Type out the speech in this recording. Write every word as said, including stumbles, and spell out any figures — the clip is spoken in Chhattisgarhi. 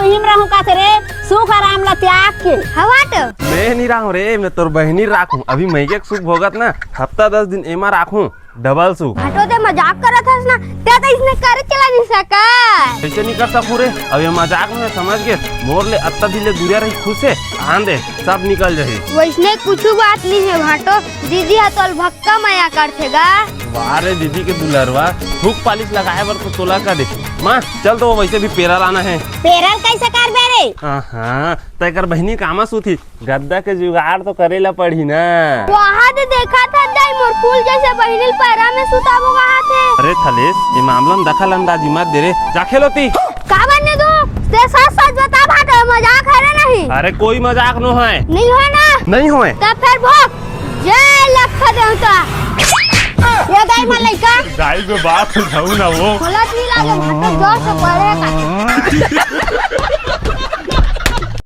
इम रहूं का रे, सुख आराम ला त्याग के। हवा तो। मैं नहीं रहूं रे, मैं तोर बहिनी राखूं। अभी मइके के सुख भोगत ना, हफ्ता दस दिन एमा राखूं, डबल सुख। भाटो ते मजाक करत हस ना, ते तो इसने करे चला नहीं सका। कैसे नहीं कर सकूं रे? अब ये मजाक में समझ के, मोर ले अत्ता दिन ले दूरिया रही खुश है, आन दे, सब निकल जाही। वैसने कुछ बात नहीं है भाटो, दीदी हा तोल भक्का मया करथे गा। वाह रे दीदी के दुलरवा, थूक पालिश लगाए बर तो तोला का दे। माँ, चल तो वो वैसे भी पेरा लाना है। पेरा ल कैसे करबे रे? हाँ, हाँ, तेकर बहिनी कामा सूती, गद्दा के जुगाड़ तो करे ला पड़ही ना। वहाँ दे देखा था दाई मोर फूल जैसे बहिनी ल पैरा में सुताबो कहा थे। अरे थलेस, ये मामला में दखल अंदाजी मत दे रे, जा खेल होती। का बने तू? ते सच सच बता भाटो, मजाक है रे नहीं? अरे कोई मजाक नो है। नहीं हो ना? नहीं होए। तब फिर भोग। जय लखा देवता। ये दाई मा लइका। दाई के बात जाऊ ना वो। बोलत नहीं लागे, भाटो जोर से पड़े का।